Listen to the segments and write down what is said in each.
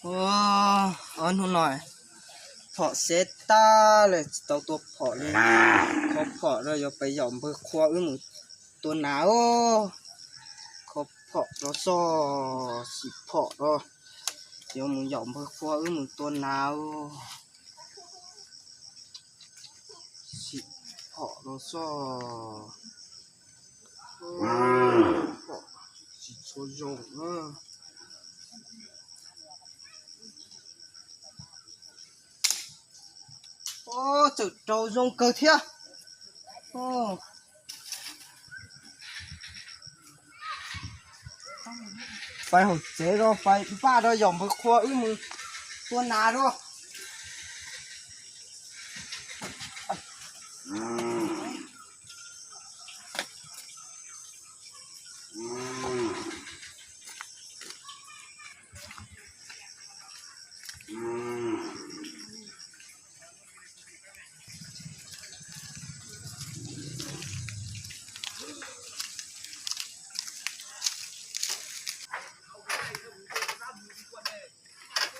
Ua, ob hnub no phom xev tag lawm tsis tau tua phom li. Kho phom rau yuav pais yaum npawg Qhua wb mus tua nas os. Kho phom rau xwb, sim phom rau yuav mus yaum npawg Qhua wb mus tua nas os. Sim phom rau xwb, phom tsis tshua zoo na. Txawm rau zoo kawg thiab. Pais hauv tsev rau, pais npaj rau yaum npawg Qhua wb mus tua nas rau.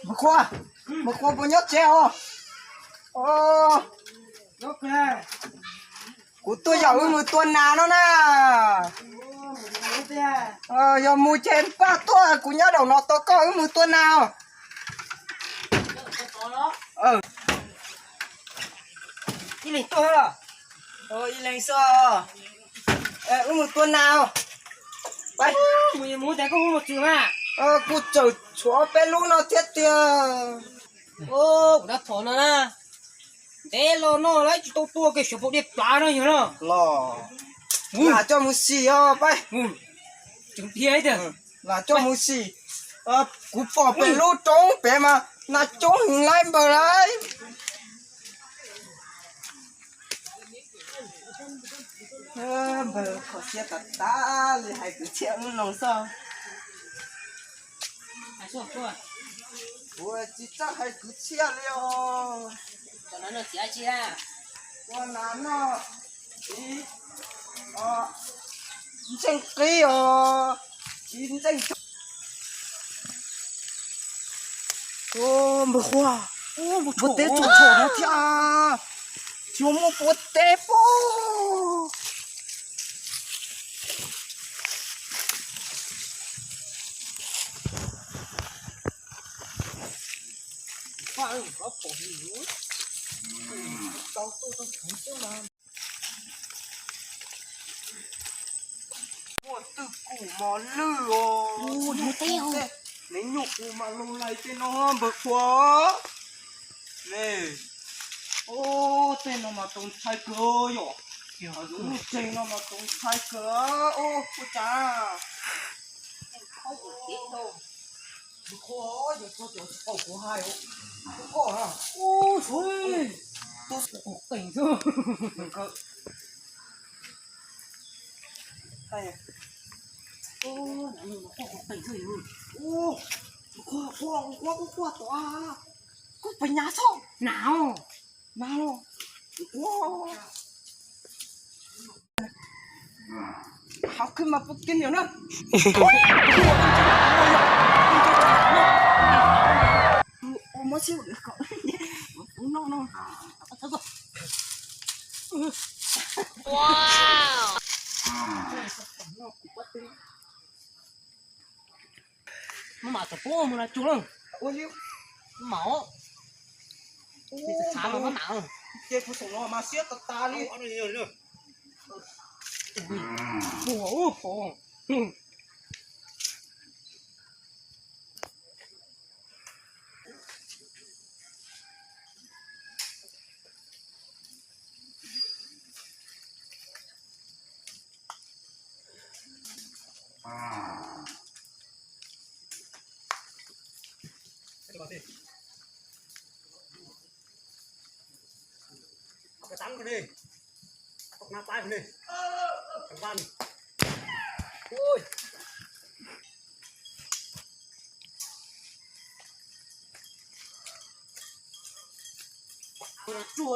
Npawg Qhua, npawg Qhua puas nyob tsev os? Kuv tuaj yaum wb mus tua nas no na. Yog mus ces npaj tuaj, kuv nyob daum no tos koj wb mus tua nas os. Ib leeg tuaj, ib leeg xwb. Wb mus tua nas os. Kuv tseem tshuav peb lub no thiab tiag. Kuv dab phom no na, ntev los no lawv tsis tau tua kiag xyov pom dej plab no yog no. Los, lam coj mus sim os peb. Lam coj mus sim. Kuv pom pem lub roob pem mas nas coob heev lawm npawg lawm. Npawg Qhua siab tas tas li, hais kwv txhiaj ub no xwb. Kuv tsis txawj hais kwv txhiaj li os. Ua nas noj tsis ntseeg qib os, tsis ntseeg. Npawg Qhua, npua teb tsuas tshom no thiab, tsis muaj npua teb pob. Muaj twj kum mos lwj os. Nws nyuj qus mas lug lais tej no npawg Qhua. Ne, tej no mas txaus ntshai kawg yom. Yog lub tsev no mas txaus ntshai kawg os puas tsav. Npawg Qhua, yog txog cov tsis tau kuv hais, koj, ub, tus qees xwb. Ub, npawg Qhua, kuv quaj tom, kuv pes nyas txog na, na los, kuv quaj. Hauv khw mas puas kiv niam na. Muab xib no. Maj mam txog pub mus na tsuag lawm. Maj mam os. Ces kuv saum no mas siab tas tas li. Tsuag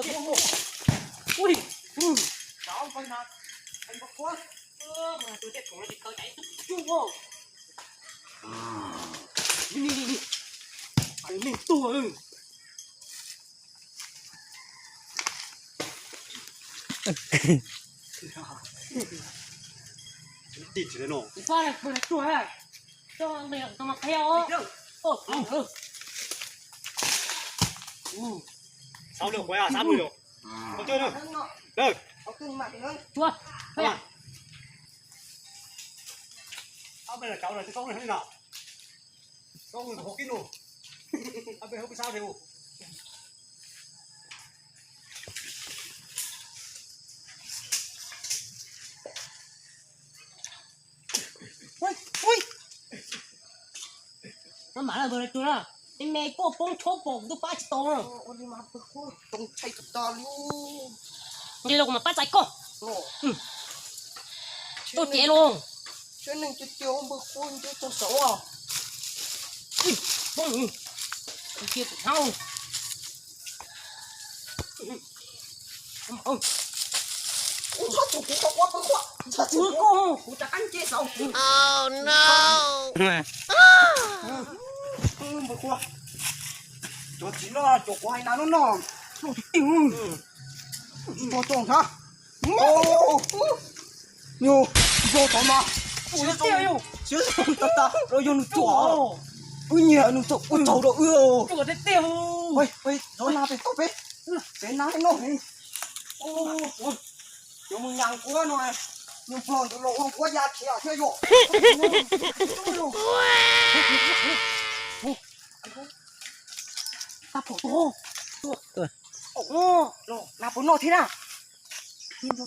thiab. Ui, rov npawg no, npawg Qhua, tus tej khoom no tsis tau caiv ib tug tsuag. Ni ni ni ni. Neeg tuag. Ib pab tuag, tuag mas qhia os. Sáu mươi triệu quay à, sáu mươi triệu. Có chưa nữa? Đây. Chưa. Các bạn. Ông đây là cháu này, chứ không này thế nào? Có người có kít luôn. Ông đây không biết sao thì. Ui, ui. Maj mam lawm, npawg Nas Tsuag na, tej me koj poob tshob pom kuv twb pab tsis tau na. Ua li mas pw qhuav toog tshai tas tas li. Nqis los kuv mam pab txais koj. Tuaj cev los. Saib neeg tiag tiag npawg qhuav nce txog saud. Poob, cia kuv hnab. Ua txhob txog kuv, kuv, kuv, kuv, kuv, kuv rov qab nce saud. Npawg Qhua, cov txiv no cov kuv hais na no no. Tsis tau tso ntag. Yog, yog tod mas. Siab zoo tas tas rau yog nws tsuam. Wb nyiam nws txawm ua tsaug rau wb. Zov na pem toj peb, peb na no. Cov mus nyas kuab no, nws pluag ntawd los ua kuab ya khiav thiab yom. Tag pom tus, na puas noj thiab na?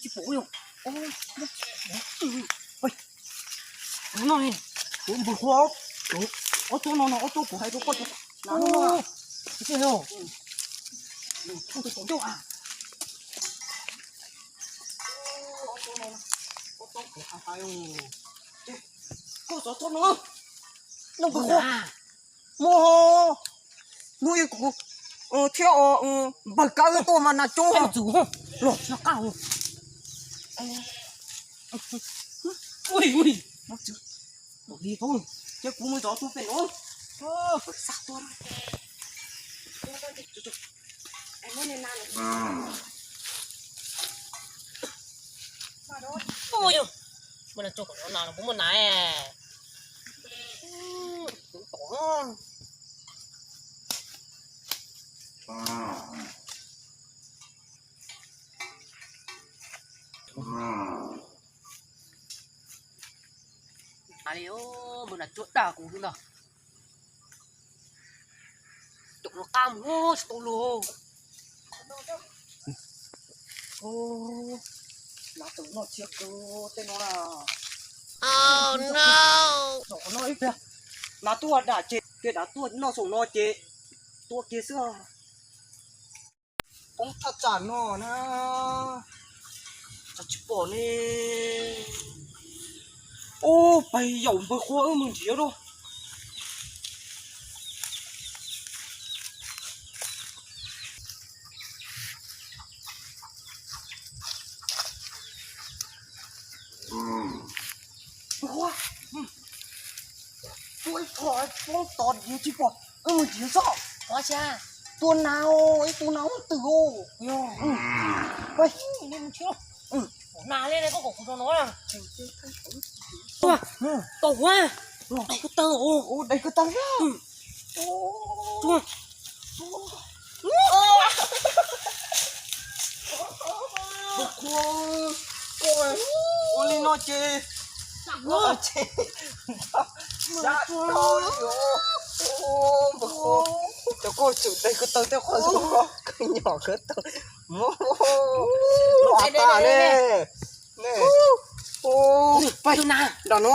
Tsis pom yom. No, kuv npawg Qhua, ob tug no no, ob tug kuv hais rau koj na. Koj xov tooj no, no npawg Qhua. Muaj, hnub ib kuv thiab npawg Kab wb tuaj mas nas coob los no qab. Ua li, ua li, ces kuv mus zov tus pem no. Ua yog, mus na tso kom no nas los kuv muaj nas. Nas li, npawg Nas Tsuag dag kuv xwb ntag. Caum no qab mus tsis tau luag. Nas tawm noj tshiab kawg tej no na. Caum no ib pliag, nas tuaj dam ces, ces dav tuaj noj saum no ces tua kiag xwb. Poob thaj tsam no na, tsis pom ne. Ub, pais yaum npawg Qhua wb mus nrhiav dua. Npawg Qhua, tua ib qho poob tod nrhiav tsis pom, wb mus nrhiav txog. Tua nas, ib tug nas ub twm os. Nas li ne, koj kom kuv rau no. Tau, tau, dais ko taw os. Dais ko taw thiab. Ua li no ces, ces, npawg Qhua, cov koj tsum dais ko taw tej qhov zoo, koj nyom ko taw, muab los tas ne. Nram no.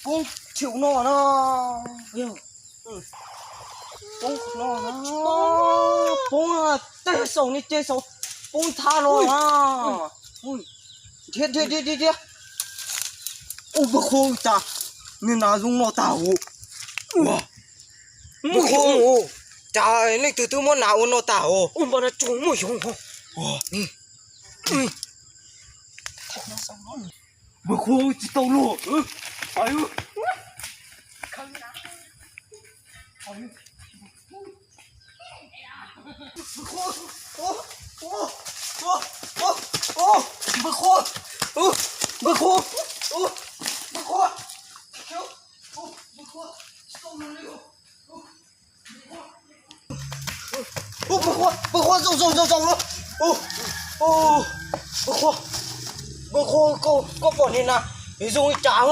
Poob thiab no na. Poob no, poob tej saum ni ces saum, poob thaj no na. Dhia dhia dhia dhia. Ub, npawg Qhua, cas nws nas zoo no tag os. Npawg Qhua, cas leej twg twb muab nas ua no tag os. Ub, npawg Nas Tsuag muaj yoov os. Ua, ni. Ub, npawg Qhua, Npawg Qhua tsis tau luag. Npawg Qhua, Npawg Qhua, Npawg Qhua, Npawg Qhua, Npawg Qhua, Npawg Qhua, tsis tau luag li. Npawg Qhua, Npawg Qhua, zoo zoo zoo zoo los. Npawg Qhua, Npawg Qhua, koj pom niag nas zoo li cas?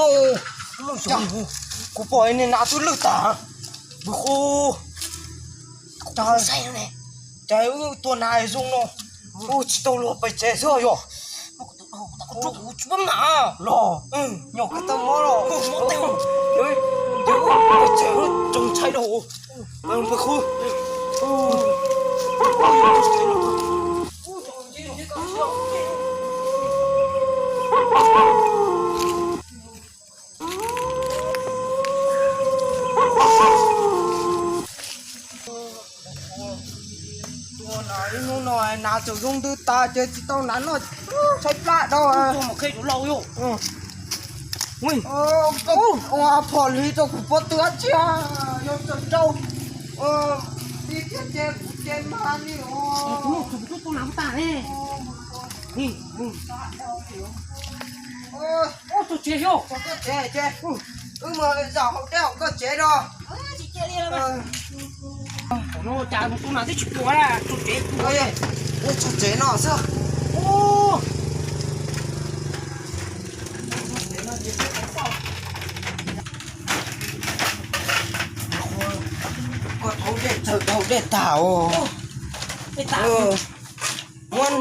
Kuv pom niag nas twb lwj tag. Npawg Qhua, cas wb tua nas zoo no, wb tsis tau luag pais tsev xwb yog. Los, nyuam qhuav tau mob los, pais tsev tsoos ntshai rau. Npawg Qhua, tua nas ib hnub no nas tseem zoo ntws tas ces tsis tau nas noj, tshaib plab dhau. Ua phom li rau kuv pob tw dab tsi, yog tseem rau li thiab ces kuv ces mag li os. Txog tsev xyov, wb mus zaum hauv dej hauv koj tsev no. Cas tus nas twb tsis pom, txog tsev, wb txog tsev no xwb. Koj thaub dej txhawm dhau dej tag os. Muab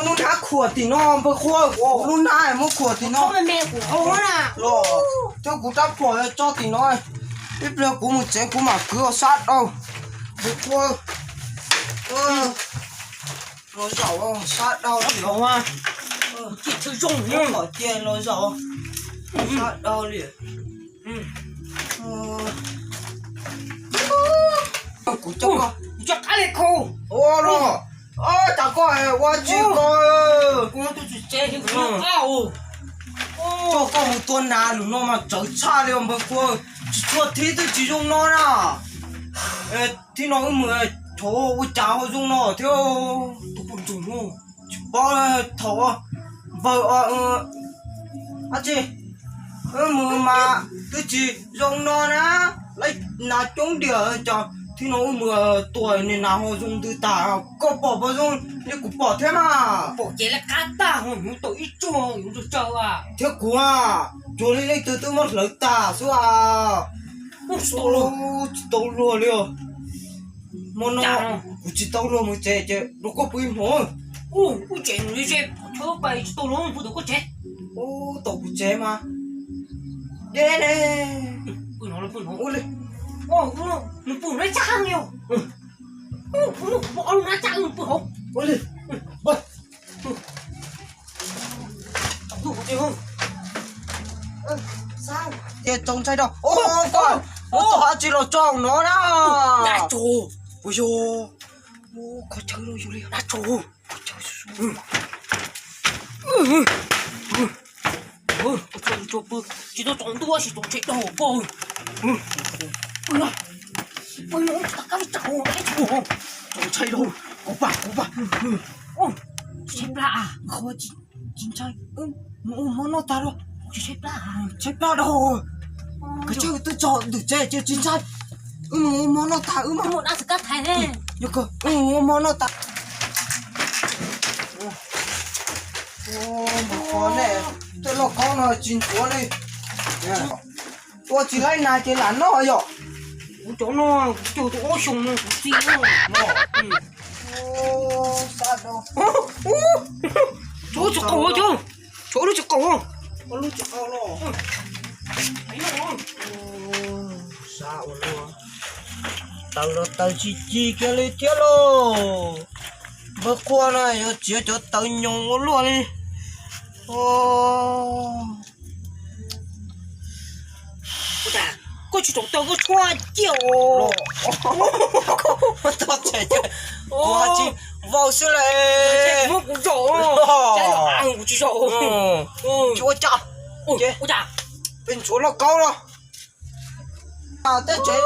lub nab khuam tim no Npawg Qhua, lub nab muab khuam tim no. Los, thiab kuv rab phom tso tim no, ib pliag kuv mus tsev kuv mam kwv sab dhau. Npawg Qhua, los zaum sab dhau li os. Cia los zaum sab dhau li. Kuv coj koj, ua los, cas koj ua tsis koj, coj koj mus tua nas lwm no mas tsawv tshaj li os Npawg Qhua. Tsis tshua thib twb tsis zoo no na. Thib no wb mus rau ua cas ho zoo no thiab. Tsis paub thaum npawg dab tsi wb mus mas twb tsis zoo no na. Lawv nas coob diam, cas thib no wb mus tua niag nas ho zoo ntws tag. Koj pom puas zoo li kuv pom thiab mas? Pom ces lawv qab tag ho yuav tau ib tsuag yuav tau tsaws. Thiab kuv, cuag li leej twg twb muab hlawv tag xwb. Tsis tau luag li os. Hmo no kuv tsis tau luag mus tsev ces rau koj pw ib hmos. Ub, ub, tsev nws ze, tsis tau luag mus pw tom koj tsev. Ub, tom kuv tsev mas deb ne. Pw no, pw no. Ua li. Nws pw no tsa li os. Ua li. Ces txaus ntshai rau. Ub, koj, ub, tom dab tsi los tso no na. Puas yog? Kho chaw los yog li dab tsi? Tsis tau tsaus ntuj tab sis tsaus ntshe dog pog. Pw no, pw no, tsis tau kab tsaus, tsaus ntshai rau. Kuv pam, kuv pam. Tshaib plab, qhov tsis ntshai, mus ua hmo noj tag los. Tshaib plab, tshaib plab rau. Kav tsij twb tso ntawm tsev ces tsis ntshai. Wb mus ua hmo noj tag wb mam mus dab xwm kab thaiv ne. Yog kawg, wb mus ua hmo noj tag. Mus qhov nej tej lauj kaub no tsis ntxuav li. Tua tsis laib nas ces lam noj yom. Kuv cov no, kuv cog tau ob xyoos no kuv txi no. Tshuav lub tsis qaus, tshuav lub tsis qaus. Lub tsis qaus no. Sab ua luaj. Taws los taws tsis ci kiag li thiab lauj. Npawg Qhua no yuav txiav cov taws nyoos ua luaj li. Koj tsis tau taws koj tshuab ciaj os. Tsis Vau xwb le. Muab kuv zaum. Kuv tsis zaum. Tsis ua cas. Ua cas? Peb ntxuav lauj kaub no. Teb tsev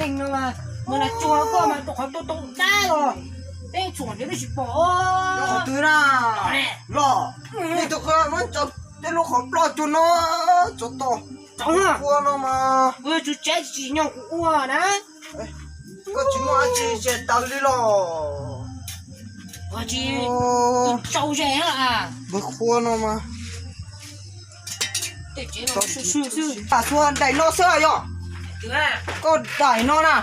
neeg no mas, mus na tsuag koj mas rau qhov tau tau dab los, peb ntxuav nws peb tsis pom. Qhov twg na? Los, nej tus qhua muab tso tej lub qhov ploj cuag no, tso tau. Qhua no mas. Kuv yuav tsum tsev tsis nyob kuv ua na. Koj tsis muaj dab tsi ze taws li los? Ua tsis, tus tsau ze a. Npawg Qhua no mas. Tej tsev no xwb xwb xwb. Tag xua daim no xwb yog? Koj daim no na.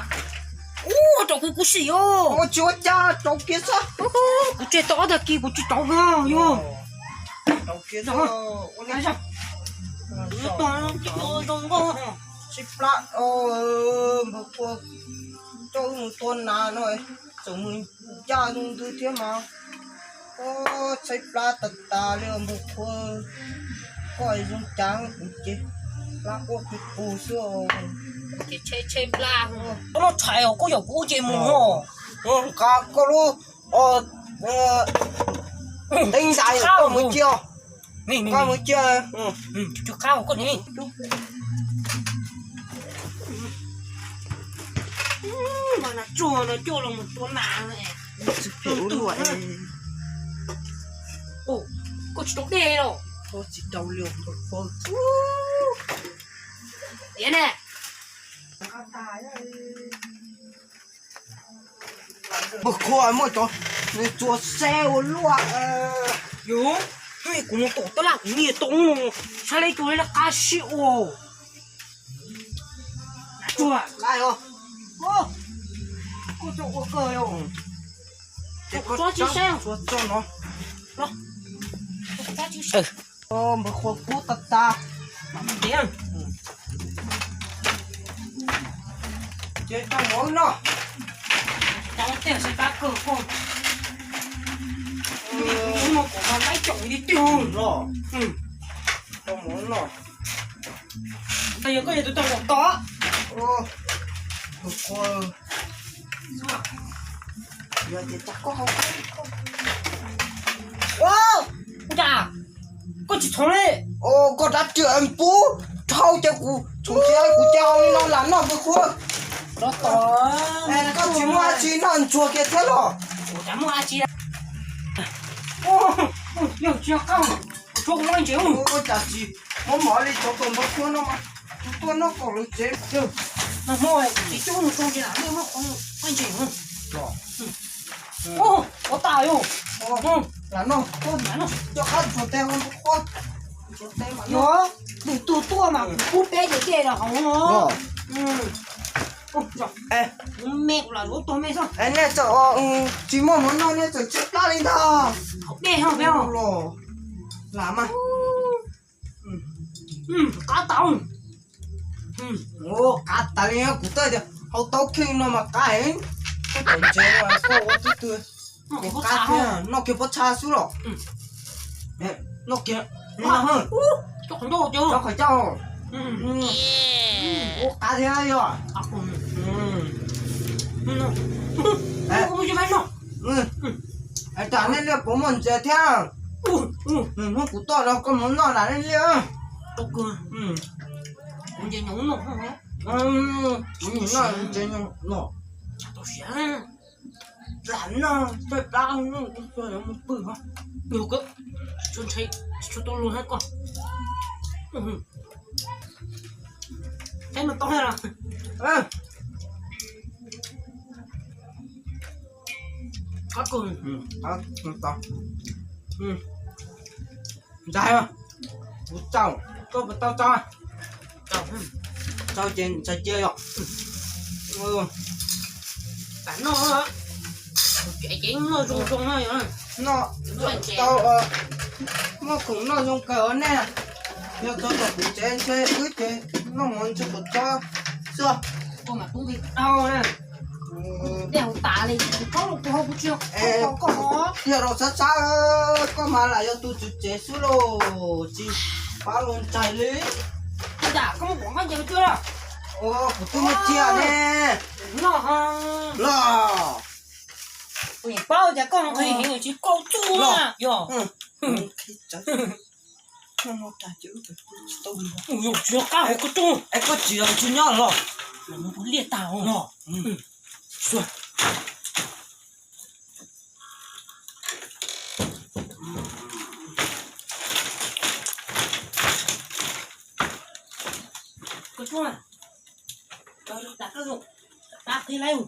Ua rau kuv kuv sim os. Ua tsis ua cas, rau kiag xwb. Kuv tseg tau ob tag kis kuv tsis rau kawg yog. Rau kiag xwb. Ua li. Tshaib plab, npawg Qhua coj wb mus tua nas no, tseem mus ncaj zoo ntws thiab mas. Tshaib plab tas tas li os npawg Qhua. Koj zoo cas kuv ces plab quaj pig pug xwb. Ces tshaib tshaib plab. Koj noj tshais os, koj yaum kuv ua ces mus os. Nqa koj lub teeb ntais koj mus cia. Koj mus cia. Tsis qab koj ni. Mas nas tsuag no coj los mus tua nas. Koj tsis tau dej los? Tias ne. Npawg Qhua muaj cov nws txua se ua luaj. Yus, kuv mus tom tab laj kuv nyiam tau, saib li cua li qab sib ua. Tsuag lawm. Koj txawj ua kawg yog. Tsob tsis saib. Npawg Qhua kub tas tas. Ces tau mov noj. Tau tej saib pab kawg koj. Ub no kuv mas laib cov li tiag los. Tau mov noj. Yog koj yog tus tau mov tod. Npawg Qhua, yog tias cas koj hau, ua cas koj tsis txhoov li? Koj rab riam pub dhau ces kuv txhoov tias kuv cia hau li no lam noj npawg Qhua. Koj tsis muaj dab tsi noj ntsuag kiag thiab los? Kuv tsis muaj dab tsi. Yog tsis qab, tshuav kuv loj ntses. Ua cas tsis muab mov li cov tus npawg Qhua no mas, kuv tuaj noj kaum lawv tsev. No hmo tsis cub mus tso ntses lam muab qhov loj ntses. Ua tas yog. Lam noj, coj qab ntsuag tes, ntsuag tes mas noj. Yog, nws tuaj tuaj mas kuv pub peb ces dej los hauv no. Kuv me kuv lam yuav tuag me xwb. Nej txawm tsis muaj mov noj nej txawm tshaib plab li ntag. Haus dej hauv peb los. Lam mas. Qab tau. Qab tas li, kuv twb tias hau taub kheej no mas qab heev. Koj cov ntses koj ua twb twg, qab thiab, noj kiag pob txha xwb los. Noj kiag, cov qhov ncauj, cov qhov ncauj. Ua qab thiab yog. Hais tias nej liaj puas muaj ntses thiab? Nws muab kuv toj los koj mus noj lam nej liaj. Kuv nyiam noj ntses nyoos no. Lam noj, tshaib plab, kuv mus pw. Yus kawg, tsis tshua tau luag thiab koj. Saib no tau thiab los? Qab kawg. Ntxais, kuv txaus, koj puas tau txaus? Txaus ces ntxais cia yom. Tam noj, ces noj zoo zoo no yom. Noj tau, muaj khoom noj zoo kawg os nej. Yog txog tom kuv tsev ntshe wb ces noj mov ntshe kuv txob xwb. Koj mas tub nqi dhau na. Dej hauv tas li, kuv txhob los kuv hau kuv tsis hau koj hov. Yog rau sab sab, koj mas lam yog tus tswv tsev xwb lauj, tsis pab luag ntxais li. Ua cas koj muab kuv nqaij ntses tuaj lawm? Kuv twb muab cia ne. Los. Kuv yeej paub tias koj nqhis heev tsis koj txuj na yog. Yog tsis qab hais koj txuj es koj tsis tsis nyob los. Liaj tag os. Koj txuj, koj qhib lawm.